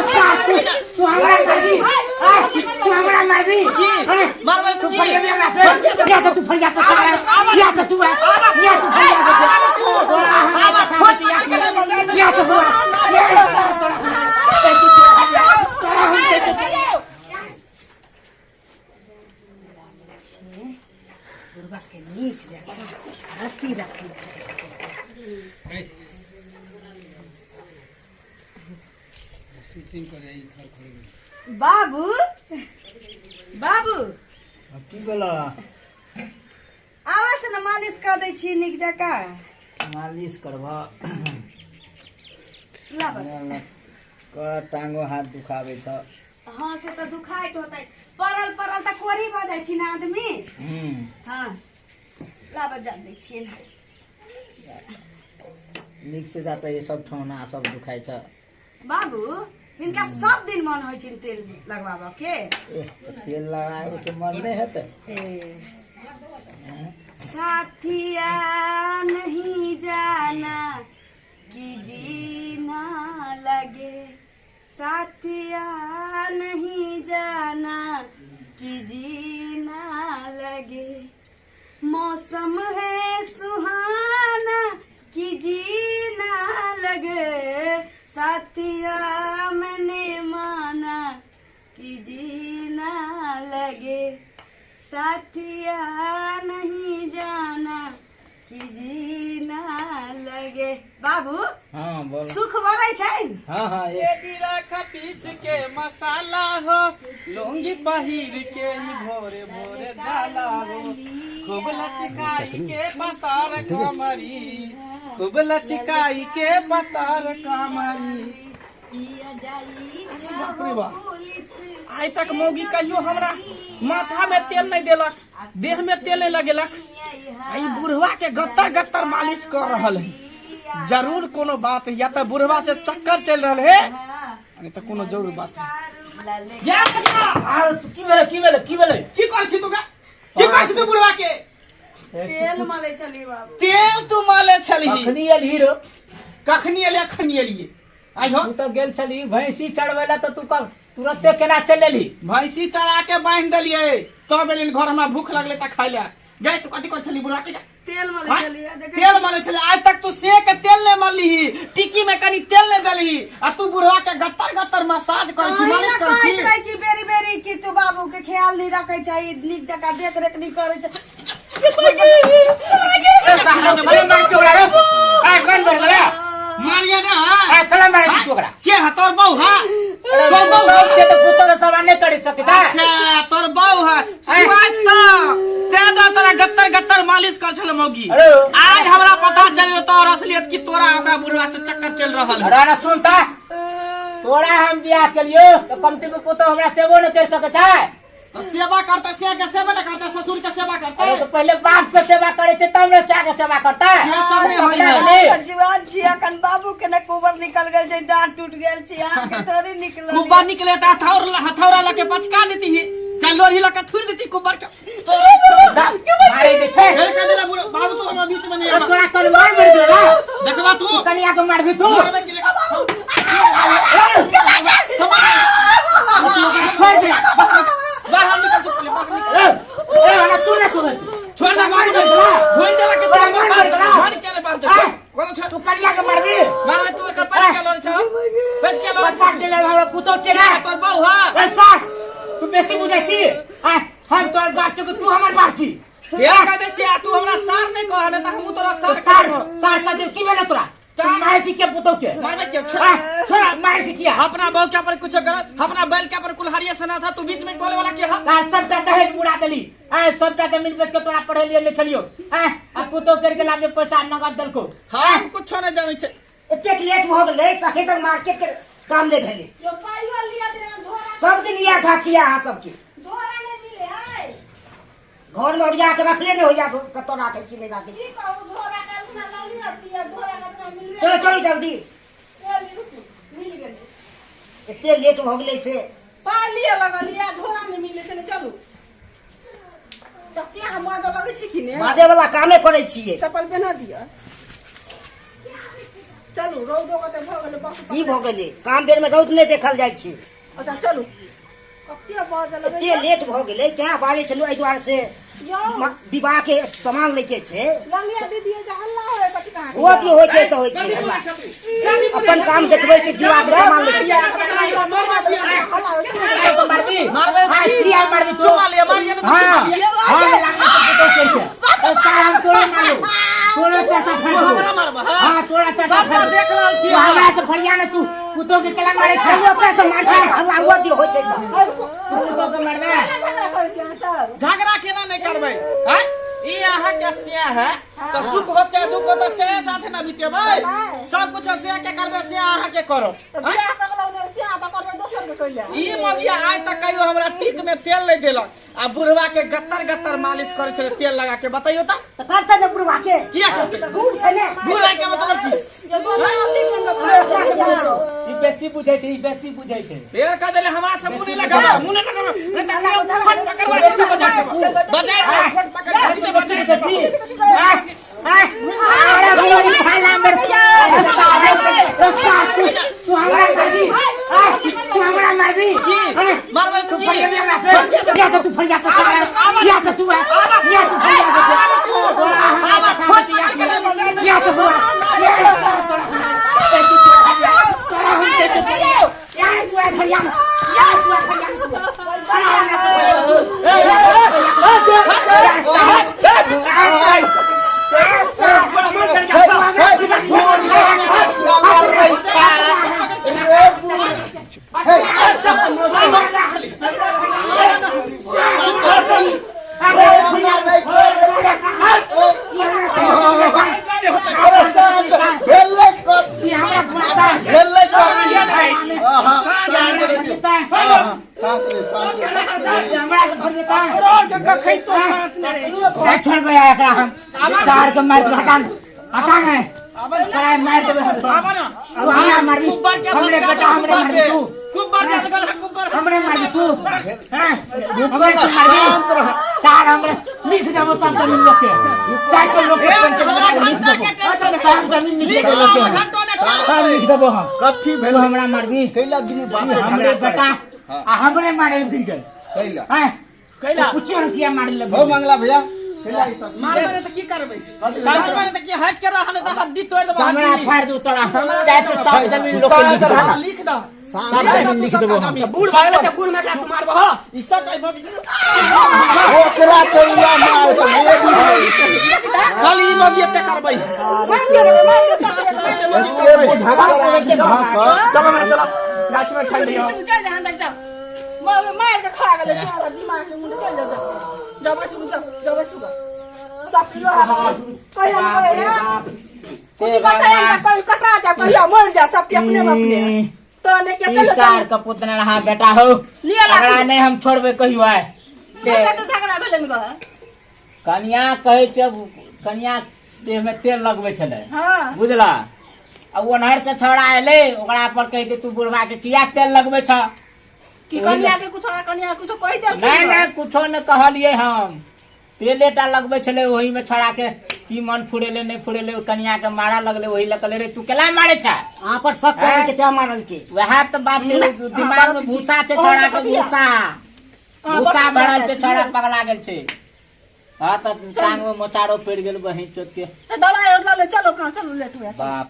सार, तू तू हमरा मारबी आय, तू हमरा मारबी की? आय, मारबै तू की? फरियाबी हमरा से या तो तू फरिया तो सारा या तो तू आ, या तू फरिया तो तोरा हमरा ठोक या पकड़ के ले बचा दे। या तो तू आ, या तोरा तोरा तोरा हम दे दे। बुढ़वा के नीक जकाँ रत्ती रखै छै। बाबू, बाबू। की भेल? आबत ने, मालिश कऽ दै छी नीक जकाँ। मालिश करब? लाबऽ। कर, टांगो हाथ दुखाबै छ। हँ, से तऽ दुखाइत होतै, पड़ल पड़ल तऽ कोढ़ी भऽ जाइ छी ने आदमी। हँ, लाबऽ, जान दै छियै ने। नीक से जाता, ई सब ठौना सब दुखाइ छ। बाबू, हिनका सब दिन मन होइ छनि तेल लगवाबऽ के। एह, तऽ तेल लगाबै के मन नहि हेतै? ए, साथिया नहीं जाना कि जीना लगे, साथिया नहीं जाना कि जीना लगे, मौसम है सुहाना कि जीना लगे, साथिया मैंने माना कि जीना लगे, साथिया नहीं जाना कि जीना लगे। बाबू। हँ, बोल। सुख बढ़ै छै? हँ हँ। एडी राख पीस के मसाला हो, लुंगी पहिर के ही भोरे भोरे जाला हो, खूब लचकाई के पतार कमरी, खूब लचकाई के पतार कमरी। बाप रे बाप। आइ तक मौगी कहियो हमरा माथा में तेल नहीं देलक, देह में तेल नहीं लगेलक, आ ई बुढ़वा के गत्तर गत्तर मालिश कर रहल है। जरूर कोनो बात है, या तऽ बुढ़वा से चक्कर चल रहल है, नहीं तऽ कोनो जरूर बात है। या कनिया! आर की भेलै, की भेलै, की भेलै? की करै छी तू गा? की करै छी तू बुढ़वा के? तेल मलै छली बाबू। तेल तू माले छलही? कखनी एलही रो? कखनी एलियै? अखनी एलियै, आइ हो। तू तऽ गेल छली भैंसी चढ़बै लए, तऽ तू कल तुरंते केना चलि एलही? भैंसी चरा के बांधि देलियै तब एलियै घर, हमरा भूख लगलै तऽ खाइ लए गए। तू कथी करै छली बुढ़वा के? तेल मलै हाँ? छली, आ देखै। तेल मलै छलै? आइ तक तू से के तेल नहि मललीही, टिक्की में कनी तेल नहि देलही, आ तू बुढ़वा के गत्तर गत्तर मसाज करै छी, अहीं मालिश ने करै कहैत छी। रहै छी बेरी बेरी कि तू बाबू के ख्याल नहीं रखै छै, नीक जकाँ देख रेख नहीं करै छै। ए, साला, कलम मारै छी ओकरा रे। ए, कोन बोल गेलै? मारिया ना। ए, कलम मारै छी तू ओकरा। के है? तोर बहू है? अरे, तोर बहू बाप छै तऽ पुतोह के सवाल नहि करि सकै छै। अच्छा, तोर बहू है। सुआद तऽ तें दुआरे तोरा गत्तर गत्तर मालिश कर छल मौगी। अरे। आज हमरा पता चल तोर असलियत कि तोरा ओकरा बुढ़वा से चक्कर चल रहल है। अरे ना, सुन तऽ, तोरा हम बियाह केलियो तऽ कमती के पुतोह हमरा सेवो नहि करि सकै छै। तो सेवा करता, से के सेवा न करता, ससुर के सेवा करता। अरे, तो पहिले बाप के सेवा करे छै तब ने से के सेवा करता। से सब नहि होइ है। अहाँ जुआन छी अखन, बाबू के ने कुबर निकल गेल छै, डाँट टूट गेल छै, अहाँके थोड़ी निकलल। कुब्बर निकले तऽ हथौड़ हथौड़ा लऽ के पचका देती ही, चाहे लोढ़ी लऽ के थुरि देती कुब्बर के। मारे के छै। फेर कह देला बुढ़ बाबू, तू हमरा बीच में नहीं अरे, आबा। तोरा कल मार मर गेलो ना। देखबा तू। तू कनिया के मारबी तू? मारबे के ले- छोड़ दे। बाहर निकल तू पहले, बाहर निकल। ए, ए, हमरा तू ना छोड़। छोड़ दे, मार मर गेला। भूल जावा के तोरा मार मर गेला। मार के रे, बाहर आ? छोड़। कोनो छोड़। तू कनिया के मारबी? मारबे तू, एकर पैर के लड़े छौ, पैर के लड़े छौ। पछाड़ के हमरा पुतोह छै ना। तोर बहू है। ए सार, तू बेसी बुझै छी। आ, हम तोर बाप छी कि तू हमर बाप छी? फेर कह दै छियै, तू हमरा सार नहि कहले तऽ हमहूँ तोरा सार सार कहबो। सार का की भेलै तोरा? तू मारै छी के पुतोह के? मारबे के? छोड़। आ, छोड़, मारै छी किया? अपना बहू के पर कुछ कर, अपना बैल के पर कुल्हाड़िया सना था, तू बीच में बोले वाला के है? आ, सबटा दहेज मुड़ा देली। आ, सबटा जमीन बेच के तोरा पढ़ेलियो लिखेलियो। आ, आ पुतोह करके लागे पैसा नगद देलको। हम कुछो नहि जानै छै। एतेक लेट भऽ गेलै, अखन तक मार्केट के काम नहि भेलै। जो पाइयो लिया दे झोरा। सब दिन इएह घाटी है अहाँ सबके। झोरा नहि मिले है। घर में ओरिया के रखले नहि होइया, कतऽ राखै छी, नहि राखै छी। की कहू, झोरा के उना लऽ लिअ दिअ, झोरा के इतना मिलबे। चलो चलो जल्दी। रुकू, मिल गेलै। एते लेट भऽ गेलै से। पाइ लिअ लगलियै, झोरा नहि मिलै छै ने। चलू, कते अहाँ बाजऽ लगै छी कि ने। बाजै वाला कामे करै छियै। चप्पल पेन्हा दिअ। चलू रौदो कते भऽ गेलै बस। की भऽ गेलै? काम बेर में रौद नहि देखल जाइ छै। अच्छा चलू, कते बजल? एते लेट भऽ गेलै तैं बाजै छलहुँ, एहि दुआरे से यौ विवाह के सामान लैके छै। ललिया दीदी जे हल्ला होय कथी कहाँ? हुअ की होइ छै तऽ होइ छै, अपन काम देखबै छै, विवाह के सामान लैके छै। मारबी मारबै। हाँ, किया मारबी? चुमा लिअ, मारिए ने तऽ हाँ चुमा लिअ। हाँ, लागल छै पुतोह के छै। ओ सारा हम तोरे मारू, तोरे चाचा तू फाड़ हमरा मारबह? हाँ? हाँ, तोरा चाचा सबटा फाड़। देख रहल छी। तू हमरा से फरिया ने, तू पुतोह के केला मारे छै? खाली अपना से मार हल्ला हुअ दियौ, होइ छै तऽ। तू पुतोह के मारबे? झगड़ा करै छी अहाँ सब? झगड़ा केना नहि करबै? हैं, ई अहाँ के सिया है तऽ सुख हो चाहे दुख हो तऽ से साथे ना बितेबै। सब कुछ सिया के करबै, से अहाँ के करो। तऽ बियाह कऽ गेलहुँ ने, सिया तऽ करबै दोसर के कैला? ई मगिया आइ तक कहियो हमरा टीक में तेल नहीं देलक आ बुढ़वा के गत्तर गत्तर मालिश करे छलै तेल लगा के, बतैयो तऽ। तऽ करतै ने बुढ़वा के? किया करतै? बूढ़ छै ने। बूढ़ के मतलब की? ई बेसी बुझै छै, ई बेसी बुझै छै। फेर कह देले हमरा से मुंह नहीं लगाबे, मुंह नहीं लगाबे, नहीं तऽ हम फट पकड़वा सीधे बजा देबो, बजा देबो, फट पकड़ के सीधे बजा देबो। अरे भैया, खाना मेरे तू हमरा मारबी? तू हमरा मारबी? की मारबै? तू की फरिया हमरा से? या तो तू फरिया तो सारा, या तो तू या तू फरिया तो तोरा हमरा फट पकड़ के बजा दे। या तो या तोरा तोरा हम के तो या तू फरिया, या तू फरिया तोरा हमरा। छोड़ गया एकरा, हम सार के मार के हटा हटा ने कराय मार देबै हम। तू हमरा मारबी? हमरे बेटा हमरे मारबी तू? कुब्बर चल गेल है, कुब्बर। हमरे मारबी तू? हैं, हमरे तू मारबी चार? हमरे लिख देबो सब जमीन लोग के, चार के लोग के पंचायत में लिख देबो सब जमीन, लिख देबो लोग के, सब लिख देबो हम। कथी तू भेल? हमरा मारबी? कैला दुनू बाप हमरे बेटा आ हमरे मारे फिर गेल। कैला? हैं, कैला पूछियो ने किया मारे लगे हो मंगला भैया, कैला ई सब? मारबै ने तऽ की करबै? मारबै ने तऽ की? हटि के रह ने तऽ हड्डी तोड़ि देबौ। हमरा हड्डी फाड़ दू तोरा, चाहे तो सब जमीन लोग के लिख देबो। लिख दह सब जमीन लिख देबो हम। बूढ़ भऽ गेलै तऽ बूढ़ में एकरा तू मारबह? ई सब ओकरा कैला मार के मोदी है। खाली ई मगी एते करबै। एगो झगड़ा। चलो ना, चलो गाछ में ठंडी हो। चल जा अंदर जाओ, मार के खा गेलै तोरा दिमाग में मुंह। चल जा, जाओ जाओ, बैसू, जाओ जाओ, बैसू गा सब लोहा कहिया न कहिया कुछ कटाए, कहीं कटा जा, कहिया मर जा, सब के अपने में अपने तो ने के। ई चलो सार का पुतना रहा बेटा हो। लिअ लाठी। एकरा नहीं हम छोड़बै कहियो आइ। झगड़ा झगड़ा भेलनि ग? कनिया कहै छै, कनिया देह में तेल लगबै छलै। हाँ। बुझला? आ ओनहर से छौड़ा एलै, ओकरा पर कहै छै तू बुढ़वा के किया तेल लगबै छ? कि कनिया के कुछो, कनिया कुछो कहि देलखिन? नहि नहि, कुछो नहि कहलियै हम, तेले टा लगबै छलै। ओहि में छौड़ा के की मन फुरेले नहि फुरेले, कनिया के मारा लगलै। ओहि लऽ कहले रे तू केला मारे छ? अहाँ पर शक करै के तें मारल के। वएह तऽ बात छै, दिमाग में भूसा छै छौड़ा के, भूसा भूसा भरल छै, छौड़ा पगला गेल छै। हाँ, तऽ टांग में मोचाड़ो पड़ि गेल बहिन चोत के। तऽ दवाइ और लऽ ले, चलो अपना, चलू लेट हुए। बाप।